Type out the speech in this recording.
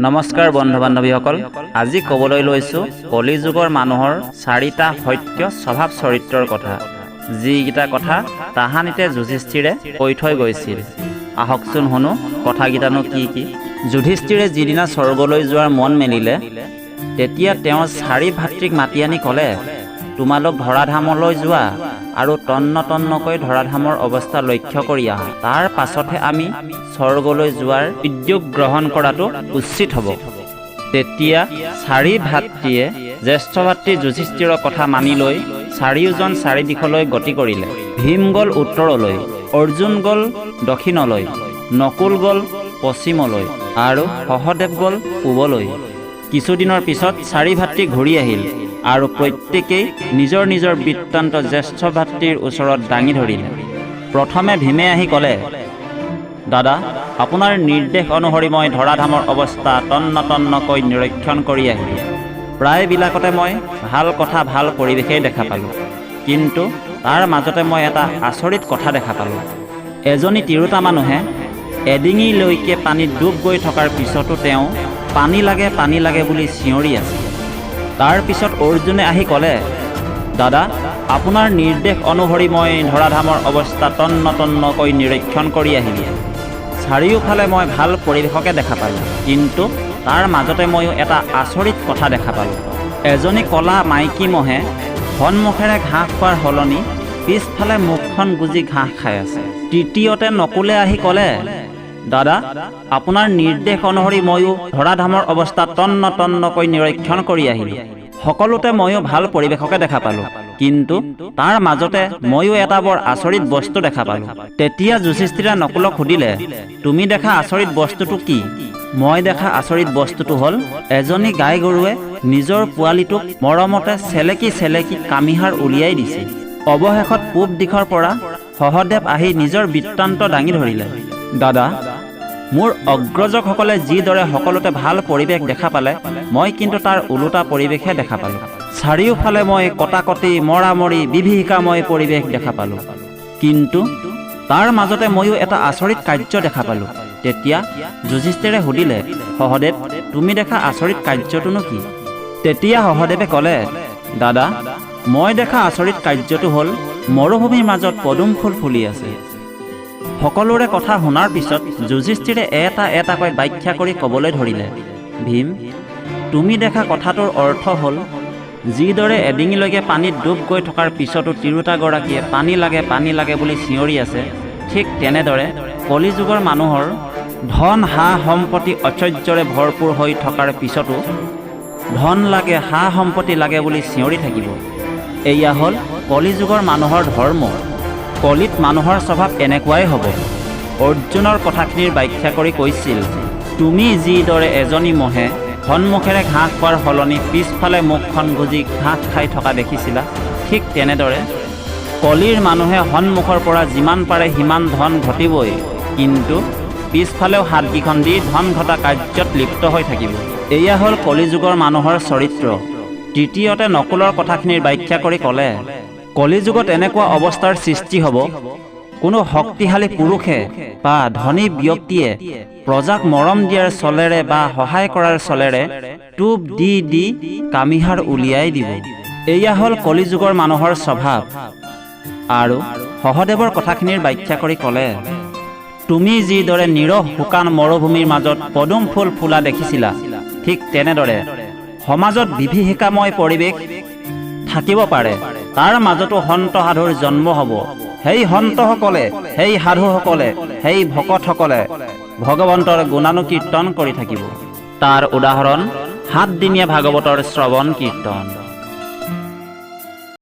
নমস্কাৰ বন্ধু বান্ধৱীসকল, আজি ক'বলৈ লৈছোঁ কলিযুগৰ মানুহৰ চাৰিটা সত্য স্বভাৱ চৰিত্ৰৰ কথা, যিকেইটা কথা তাহানিতে যুধিষ্ঠিৰে কৈ থৈ গৈছিল। আহকচোন শুনো কথাকেইটানো কি কি। যুধিষ্ঠিৰে যিদিনা স্বৰ্গলৈ যোৱাৰ মন মেলিলে, তেতিয়া তেওঁ চাৰি ভাতৃক মাতি আনি ক'লে, "তোমালোক ধৰাধামলৈ যোৱা আৰু তন্ন তন্নকৈ ধৰাধামৰ অৱস্থা লক্ষ্য কৰি আহা। তাৰ পাছতহে আমি স্বৰ্গলৈ যোৱাৰ উদ্যোগ গ্ৰহণ কৰাটো উচিত হ'ব।" তেতিয়া চাৰি ভাতৃয়ে জ্যেষ্ঠ ভাতৃ যুধিষ্ঠিৰৰ কথা মানি লৈ চাৰিওজন চাৰি দিশলৈ গতি কৰিলে। ভীম গ'ল উত্তৰলৈ, অৰ্জুন গ'ল দক্ষিণলৈ, নকুল গ'ল পশ্চিমলৈ আৰু সহদেৱ গ'ল পূবলৈ। কিছুদিনৰ পিছত চাৰি ভাতৃ ঘূৰি আহিল আৰু প্ৰত্যেকেই নিজৰ নিজৰ বৃত্তান্ত জ্যেষ্ঠ ভাতৃৰ ওচৰত দাঙি ধৰিলে। প্ৰথমে ভীমে আহি ক'লে, "দাদা, আপোনাৰ নিৰ্দেশ অনুসৰি মই ধৰাধামৰ অৱস্থা তন্ন তন্নকৈ নিৰীক্ষণ কৰি আহিলোঁ। প্ৰায়বিলাকতে মই ভাল কথা, ভাল পৰিৱেশেই দেখা পালোঁ। কিন্তু তাৰ মাজতে মই এটা আচৰিত কথা দেখা পালোঁ। এজনী তিৰোতা মানুহে এডিঙিলৈকে পানীত ডুব গৈ থকাৰ পিছতো তেওঁ 'পানী লাগে, পানী লাগে' বুলি চিঞৰি আছে।" তাৰ পিছত অৰ্জুনে আহি ক'লে, "দাদা, আপোনাৰ নিৰ্দেশ অনুসৰি মই ধৰাধামৰ অৱস্থা তন্ন তন্নকৈ নিৰীক্ষণ কৰি আহিলোঁ। চাৰিওফালে মই ভাল পৰিৱেশকে দেখা পালোঁ। কিন্তু তাৰ মাজতে ময়ো এটা আচৰিত কথা দেখা পালোঁ। এজনী ক'লা মাইকী মহে সন্মুখেৰে ঘাঁহ খোৱাৰ সলনি পিছফালে মুখখন গুজি ঘাঁহ খাই আছে।" তৃতীয়তে নকুলে আহি ক'লে, "দাদা, আপোনাৰ নিৰ্দেশ অনুসৰি ময়ো ধৰাধামৰ অৱস্থা তন্ন তন্নকৈ নিৰীক্ষণ কৰি আহিলোঁ। সকলোতে ময়ো ভাল পৰিৱেশকে দেখা পালোঁ। কিন্তু তাৰ মাজতে ময়ো এটা বৰ আচৰিত বস্তু দেখা পালোঁ।" তেতিয়া যুধিষ্ঠিৰে নকুলক সুধিলে, "তুমি দেখা আচৰিত বস্তুটো কি?" "মই দেখা আচৰিত বস্তুটো হ'ল, এজনী গাই গৰুৱে নিজৰ পোৱালিটোক মৰমতে চেলেকি চেলেকি কামিহাড় উলিয়াই দিছে।" অৱশেষত পূব দিশৰ পৰা সহদেৱ আহি নিজৰ বৃত্তান্ত দাঙি ধৰিলে, "দাদা, মোৰ অগ্ৰজকসকলে যিদৰে সকলোতে ভাল পৰিৱেশ দেখা পালে, মই কিন্তু তাৰ ওলোটা পৰিৱেশহে দেখা পালোঁ। চাৰিওফালে মই কটাকটি, মৰামৰি, বিভীষিকাময় পৰিৱেশ দেখা পালোঁ। কিন্তু তাৰ মাজতে ময়ো এটা আচৰিত কাৰ্য দেখা পালোঁ।" তেতিয়া যুধিষ্ঠিৰে সুধিলে, "সহদেৱ, তুমি দেখা আচৰিত কাৰ্যটোনো কি?" তেতিয়া সহদেৱে ক'লে, "দাদা, মই দেখা আচৰিত কাৰ্যটো হ'ল, মৰুভূমিৰ মাজত পদুম ফুল ফুলি আছে।" সকলোৰে কথা শুনাৰ পিছত যুধিষ্ঠিৰে এটা এটাকৈ ব্যাখ্যা কৰি ক'বলৈ ধৰিলে, "ভীম, তুমি দেখা কথাটোৰ অৰ্থ হ'ল, যিদৰে এডিঙিলৈকে পানীত ডুব গৈ থকাৰ পিছতো তিৰোতাগৰাকীয়ে 'পানী লাগে, পানী লাগে' বুলি চিঞৰি আছে, ঠিক তেনেদৰে কলিযুগৰ মানুহৰ ধন, সা সম্পত্তি ঐশ্বৰ্যৰে ভৰপূৰ হৈ থকাৰ পিছতো 'ধন লাগে, সা সম্পত্তি লাগে' বুলি চিঞৰি থাকিব। এয়া হ'ল কলিযুগৰ মানুহৰ ধৰ্ম। কলিত মানুহৰ স্বভাৱ এনেকুৱাই হ'ব।" অৰ্জুনৰ কথাখিনিৰ ব্যাখ্যা কৰি কৈছিল, "তুমি যিদৰে এজনী মহে সন্মুখেৰে ঘাঁহ খোৱাৰ সলনি পিছফালে মুখখন গুজি ঘাঁহ খাই থকা দেখিছিলা, ঠিক তেনেদৰে কলিৰ মানুহে সন্মুখৰ পৰা যিমান পাৰে সিমান ধন ঘটিবই, কিন্তু পিছফালেও হাতকেইখন দি ধন ঘটা কাৰ্যত লিপ্ত হৈ থাকিব। এয়া হ'ল কলিযুগৰ মানুহৰ চৰিত্ৰ।" তৃতীয়তে নকুলৰ কথাখিনিৰ ব্যাখ্যা কৰি ক'লে, "কলিযুগত এনেকুৱা অৱস্থাৰ সৃষ্টি হ'ব, কোনো শক্তিশালী পুৰুষে বা ধনী ব্যক্তিয়ে প্ৰজাক মৰম দিয়াৰ চলেৰে বা সহায় কৰাৰ চলেৰে টোপ দি দি কামিহাড় উলিয়াই দিব। এয়া হ'ল কলিযুগৰ মানুহৰ স্বভাৱ।" আৰু সহদেৱৰ কথাখিনিৰ ব্যাখ্যা কৰি ক'লে, "তুমি যিদৰে নিৰহ শুকান মৰুভূমিৰ মাজত পদুম ফুল ফুলা দেখিছিলা, ঠিক তেনেদৰে সমাজত বিভীষিকাময় পৰিৱেশ থাকিব পাৰে। তাৰ মাজতো সন্ত সাধুৰ জন্ম হ'ব। সেই সন্তসকলে, সেই সাধুসকলে, সেই ভকতসকলে ভগৱন্তৰ গুণানুকীৰ্তন কৰি থাকিব। তাৰ উদাহৰণ 7 দিনীয়া ভাগৱতৰ শ্ৰৱণ কীৰ্তন।"